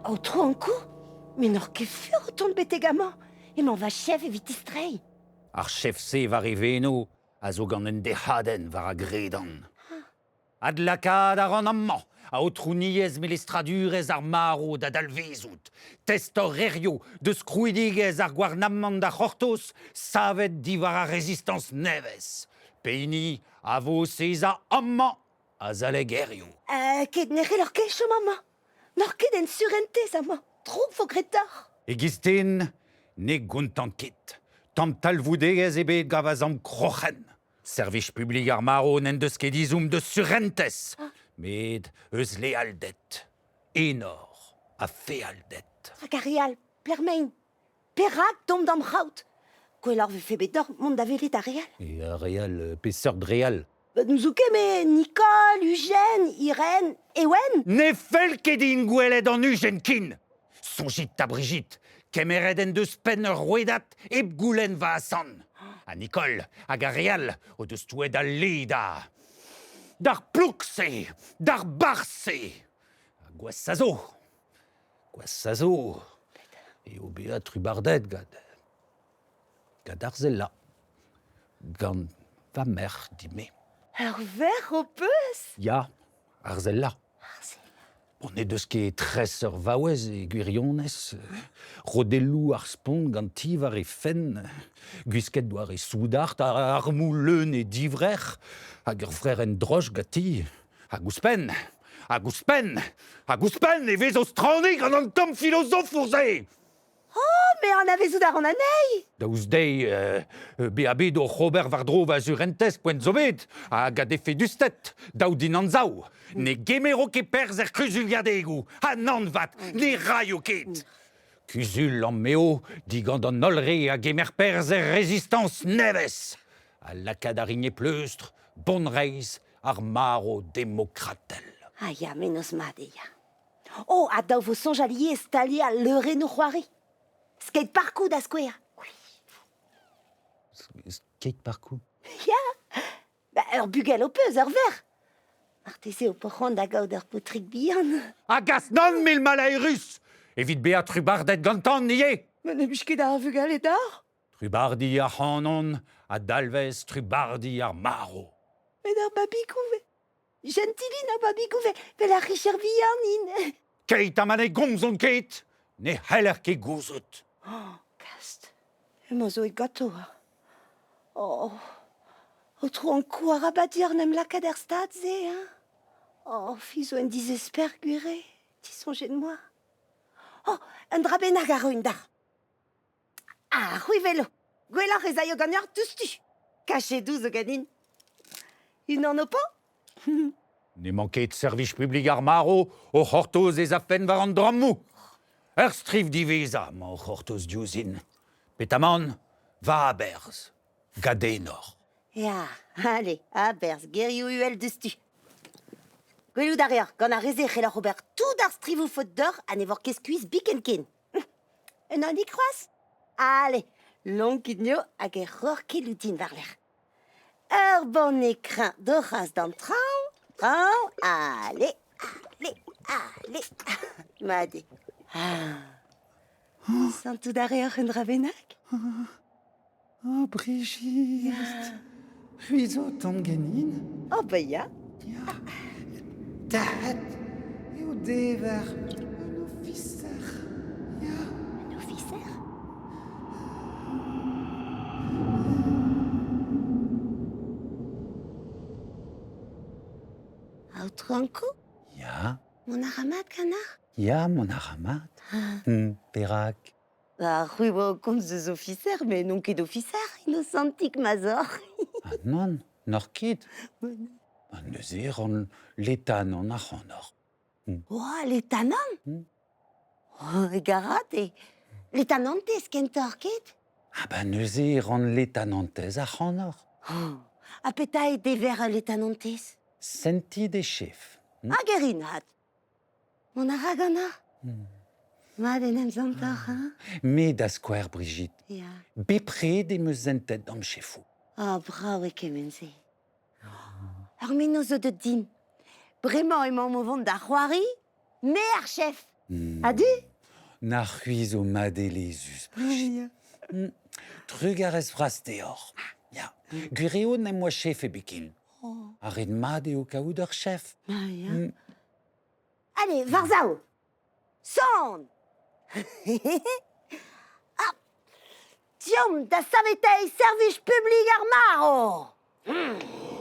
Aotrou Ankou, me n'oc'h ket fur o tont betek amañ. Emañ va chef evit distreiñ. Ar chef-se war e veno a zo gant un dec'hadenn war a gredan. Adlakaat a ran amañ aotrouniezh melestradurezh ar marv da dalvezout, test-horerioù deus krouidigezh ar gouarnamant da c'hortoz savet diwar ar Rezistañs nevez, pehini a vo sezañ amañ azalek hiziv. Ket ne c'helloc'h ket chom amañ. N'oc'h ket en surentez amañ. Drouk vo graet deoc'h. E-giz den ne gontan ket. Tamm talvoudegezh ebet gant va zamm kroc'hen. Servij publik ar marv n'en deus ket ezhomm deus surentez, met eus lealded, enor ha fealded. Rak ar re all, Plermein, perak dont d'am c'haout? Gwelloc'h 'vefe bet deoc'h mont da welet ar re all. E ar re all, peseurt re all? N'ouzout ket me, Nicole, Eugène, Irène, Ewen. Ne fell ket din gwelet an Ujen ken. Soñjit 'ta Brigitte, kemeret en deus penn ur rouedad hep goulenn va asant. Ha Nicole hag ar re all o deus touet al le da... d'ar plouk-se, d'ar barzh-se. Ha gwashañ zo, gwashañ zo eo bezañ trubardet gant gant Arzella, gant va merc'h din-me. Ur verc'h ho peus? Ya, Arzella. Bon, n'he deus ket tres ur vaouez e gwirionez. Rodelloù ar spont ganti war he fenn, gwisket war he soudard, armoù leun he divrec'h, hag ur frerenn droch ganti. Hag ouzhpenn, hag ouzhpenn, hag ouzhpenn e vez o straniñ gant an tamm filozofour-se! Oh, me anavezout a ran anezhi! Daoust dezhi bezañ bet oc'h ober war-dro va surentez poent zo bet, hag a efedusted, dav din anzav, ne gemero ket perzh er c'huzuliadegoù, ha nann 'vat, ne raio ket. Kuzul am eo digant an holl re a gemer perzh er Rezistañs nevez, ha lakaat a rin e pleustr bonreizh ar marv demokratel. Ah ya, mennozh mat eo ya. Oh, ha dav vo soñjal ivez staliañ al leurennoù c'hoari. Skate parkoù da skouer. Skate parkoù? Ya, ba, ur bugel ho peus, ur verc'h. Marteze ho po c'hoant da gaout ur paotrig bihan. Ha gas nann mil malaerus evit bezañ trubardet gantan ivez. Ma ne blij ket ar vugale deoc'h? Trubardiñ ac'hanon a dalvez trubardiñ ar marv. Met ar babigoù 'vez Jentilin ha babigoù 'vel ar richer vihan int. Keit ha ma ne gomzont ket, ne c'heller ket gouzout. Oh, gast. Emañ zo e ganto. Oh, aotrou Ankou arabat deoc'h 'n em lakaat er stad-se, hein. Oh, fi zo en dizesper, gwir eo, disoñjet 'moa. Oh, un dra bennak a roin deoc'h. Ah, c'hwi 'welo. Gwelloc'h ez aio ganeoc'h diouzhtu. Kachedoù zo ganin. Unan ho po? N'emañ ket servij publik ar marv o c'hortoz ez afen war an drammoù. Ur striv diwezhañ emañ o c'hortoz diouzhin. Petamant, va aberzh, gant enor. Ya, allez, aberzh, gerioù uhel diouzhtu. Gwelout a reoc'h, gant ar re-se e c'helloc'h ober tout ar strivoù faot deoc'h ha ne voc'h ket skuizh biken ken. Un hannig c'hoazh? Ale, lonkit 'nio hag e rooc'h keloù din war-lerc'h. Ur banne kreñv d'ho c'has d'an traoñ, traoñ, ale, ale, ale. Mat eo. Ah. Santout a reoc'h un dra bennak? Oh, Brigitte, c'hwi zo tamm ganin? Oh, bah ya. Ya. Tac'het eo dever un ofiser. Ya. Un ofiser? Aotrou Ankou? Ya. Mont a ra mat ganeoc'h? Ya, mont a ra mat. Perak? Ba, c'hwi 'oa o komz deus ofiser, met n'on ket ofiser, inosantik ma 'z oc'h. Ah nann, n'oc'h ket. Ha neuze e ran letanant ac'hanoc'h. Oh, letanant? Oh, garat eo. Letanantez kentoc'h, ket? Ah bah neuze e ran letanantez ac'hanoc'h. Oh, ha petra eo dever al letanantez? Sentiñ d'e chef. Hag e rin, 'vat. Mont a ra ganeoc'h? Mat en em santoc'h, hein? Me da skouer, Brigitte. Ya. Bepred em eus sentet d'am chefoù. Ah, brav eo kement-se. Ur mennozh zo deut din. Bremañ emaomp o vont da c'hoari, me ar chef. A-du? Na c'hwi zo madelezhus, Brigitte. Trugarez vras deoc'h. Ya. Gwir eo n'em boa chef ebet ken. Ha ret mat eo kaout ur chef. Ah, ya. Allez, war-sav! Son! ah! Deomp da saveteiñ servij publik ar marv!